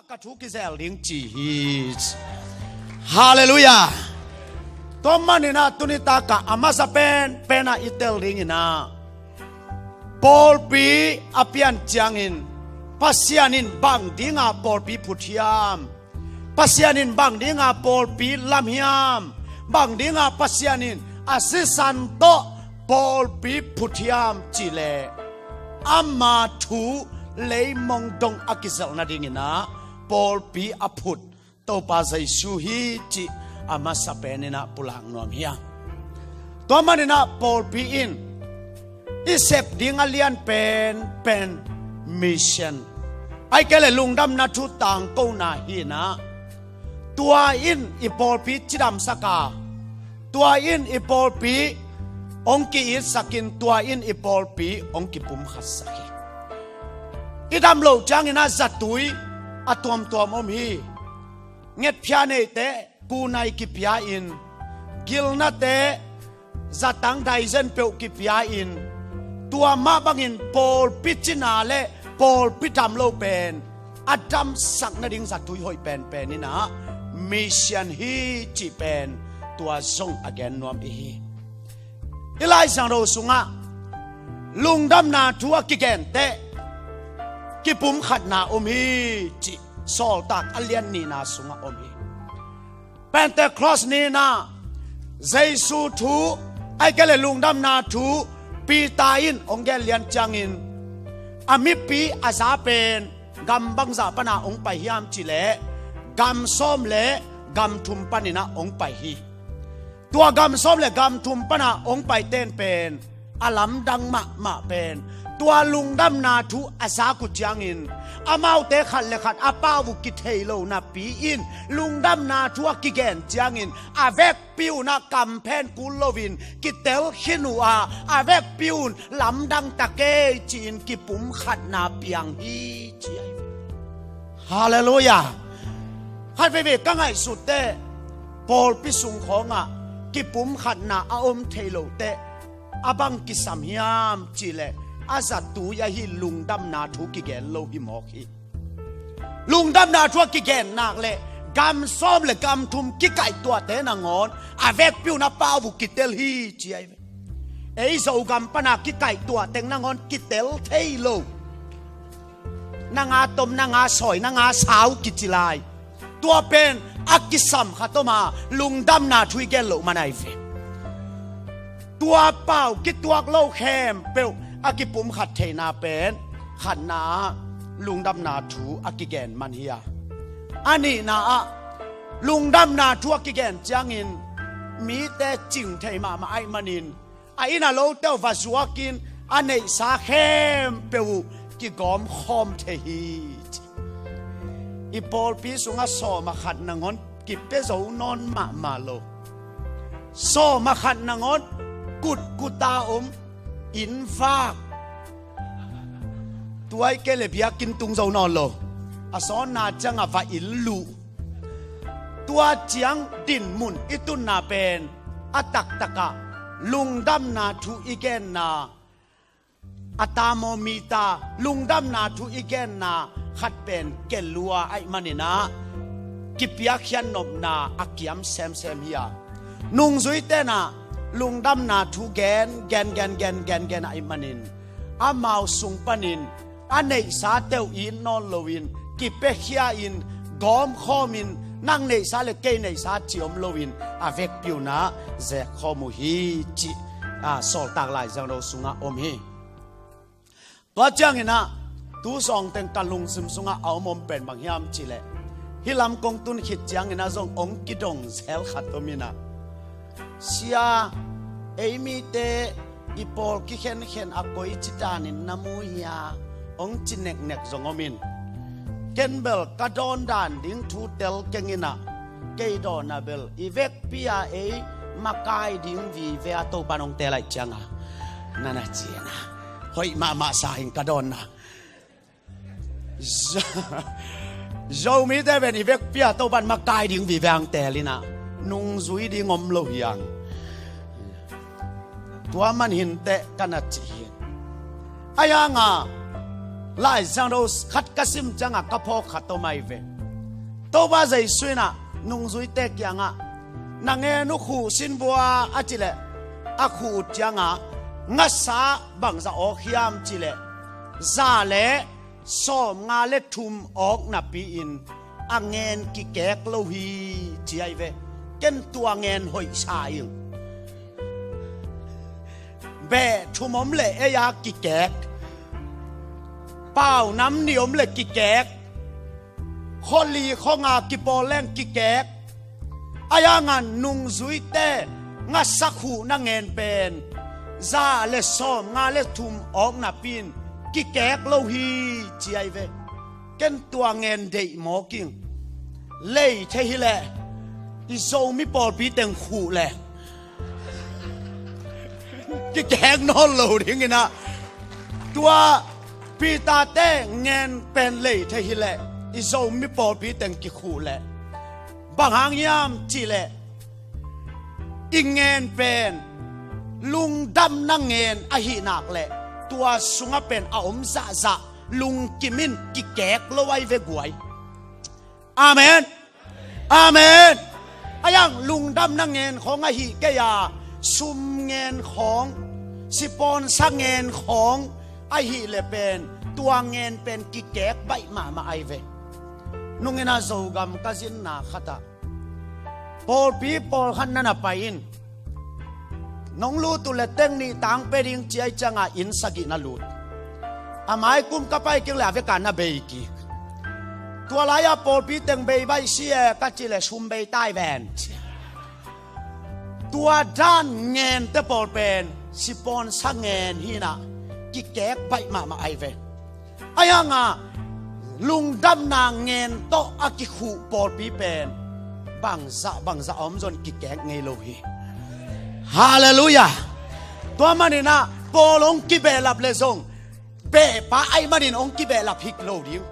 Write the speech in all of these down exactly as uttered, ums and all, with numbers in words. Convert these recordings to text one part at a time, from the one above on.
ka thu kizel ding ci hi. Halleluiah. Tua maninah tuni takah a masa pen penah i tel dinginah pawlpi a pian ciangin Pasian in bang dinga pawlpi phut hiam? Pasian in bang dinga pawlpi lam hiam? Bang dinga Pasian in a sisan tawh pawlpi phut hiam cihleh ama thu leimong dong a kizelh nadinginah pawlpi a phut Topa Jesu hi cih a masa peninah pulak nuam hi a. Tua maninah pawlpi in i sep ding a lian penpen mission, ahih kei leh lungdamna thu tangkona hinah, tua in i pawlpi cidamsak a, tua in i pawlpi hong ki-itsakin, tua in i pawlpi hong kipumkhatsak hi. I dam loh cianginah zatui a tuamtuam om hi. Ngetphia neite kunai kipia-in, gilnate zatang daizen peuh kipia-in, tua mah bangin pawlpi cina le pawlpi dam lo pen a damsak nading zatui hoih penpen inah mission hi cih pen tua zong a gen nuam i hi. I Lai Siangtho sungah lungdamna thu a kigenteh kipumkhatna om hi cih Sawltak a lian nihna sungah om hi. Pentecost ninah Jesu thu, ahih kei leh lungdamna thu Peter in hong gen lian ciangin a mipi a za pen gam bangzah pana hong pai hiam cihleh gam sawm le gam thum paninah hong pai hi. Tua gam sawm le gam thum pana hong paiten pen a lamdang mahmah pen tua lungdamna thu a zak uh ciangin amaute khat le khat a pau uh kithei lo napi in lungdamna thu a kigen ciangin a vekpi unah kamphen kul loin kitel khin uh a, a vekpi un lamdang ta kei ci-in kipumkhatna piang hi ci ahi. Halleluiah. Khat veivei ka ngaihsut teh pawlpi sung khawngah kipumkhatna a om thei lo teh a bang kisam hiam cihleh a zatui ahi lungdamna thu kigen lo hi mawk hi. Lungdamna thu a kigen nak leh gam sawm le gam thum kikaihtuahte nangawn a vekpi unah pau uh kitel hi ci ahi ve. Ei Zogam pana kikaihtuah teng nangawn kitel thei lo. Nanga tom, nanga sawi, nanga sau kici lai. Tua pen a kisam khat om a, lungdamna thu i gen loh man ahi ve. Tua pau kituak lo khempeuh a kipumkhat theihna pen khatna ah lungdamna thu a kigen man hi a. A nihna ah lungdamna thu a kigen ciangin mite cing thei mahmah ahih manin a inn a lote uh va zuakin a neihsa khempeuh uh kigawmkhawm thei hi. I pawlpi sungah sawm a khat nangawn kipia zo nawn mahmah lo. Sawm a khat nangawn kutkuta om inn vak, tua ahih kei leh biakinn tung zo nawn lo. A sawnna ciangah va inn luh. Tua ciang dinmun i tunna pen a taktakah lungdamna thu i genna, a thermometer, lungdamna thu i genna khat pen kelua ahih maninah kipiakkhiat nopna a kiam semsem hi a. Nungzuite inah lungdamna thu gen gen gen gen gen gen ahih manin amau sung panin a neihsate uh it nawn loin kipiakhia-in gawmkhawmin nang neihsa le kei neihsa cih om loin a vekpi unah zekkhawm uh hi cih a Sawltak Lai Siangtho sungah om hi. Tua cianginah tu zawngteng ka lungsim sungah a om om pen bang hiam cihleh hih lam kong tun khit cianginah zong hong kidong zel khat om inah, sia, ei mite i pawl kikhenkhen a koici danin na mu hia, hong ci neknek zong om in. Ken bel ka dawn dan ding thu tel keng inah, kei dawnah bel i vekpi-a ei makai ding vive a Topan hong tel ahih cianga na na ci inah, hoih mahmah sa hing ka dawnna. Zo-, Zomite pen i vekpi-a Topan makai ding vive hong tel inah nungzui ding om lo hiang. Tua man hinteh ka na ci hi. Ahi hanga Lai Siangtho khat ka sim ciangah ka phawk khat om ahi ve. Topa Jesu in ah nungzuite kiangah, "Na ngen uh khuh sin vua," a cih leh, a khuh uh ciangah ngasa bangzah awk hiam cih leh, za le sawmnga le thum awk napi-in a ngen kikek lo hi, ci ahi ve. Ken tua ngen hoihsa ing. Beh thum om leh ei-a kikek, pau nam nih om leh kikek, khuali khong a kipawl leng kikek. Ahi hangin nungzuite ngasa khuhna ngen pen za le sawmnga le thum awk napi-in kikek lo hi, ci ahi ve. Ken tua ngen deih mawk ing. Lei thei hi leh i Zomi pawlpi teng khuh leh kikek nawn lo ding in ah, tua Peter-te ngen pen lei thei hi leh i Zomi pawlpi teng kikhuh leh, bang hang hiam cih leh, i ngen pen lungdamna ngen ahih nak leh, tua sungah pen a om zahzah lungkim in kikek lo ahi ve guai. Amen. Amen. Ahi hang lungdamna ngen khawng ahih kei a, sum ngen khawng, sipawnsa ngen khawng ahih leh pen, tua ngen pen kikek baih mahmah ahi ve. Nung in ah Zogam ka zinna khatah pawlpi pawlkhat na na pai in. Nong lut uh leh teng nih tang pia ding, ci ahi ciangah inn sagih na lut. A mai kum ka pai kik leh a vekah na bei kik. Tua lai-ah pawlpi teng bei baih si e, ka cih leh sum bei tai ven, ci. Tua dan ngente pawl pen sipawnsa ngen hi in ah kikek baih mahmah ahi ve. Ahi hangin lungdamna ngen tawh a kikhuh pawlpi pen bangzah bangzah a om zong kikek ngei lo hi. Halleluiah. Tua manin ah pawl hong kibehlap leh zong, behpa ahih manin hong kibehlap hi lo ding.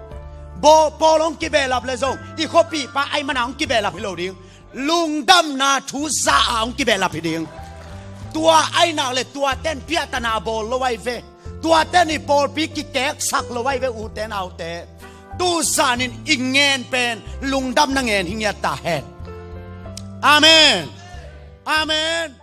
Bo-, pawl hong kibehlap leh zong, i khuapihpa ahih manin hong kibehlap hi lo ding. Lungdamna thu za-a hong kibehlap hi ding. Tua ahih nak leh tuate'n piahtana bawl lo ahi ve. Tuate'n i pawlpi kikeksak lo ahi ve, ute naute. Tu zanin i ngen pen lungdamna ngen hi ngiat ta hen. Amen. Amen.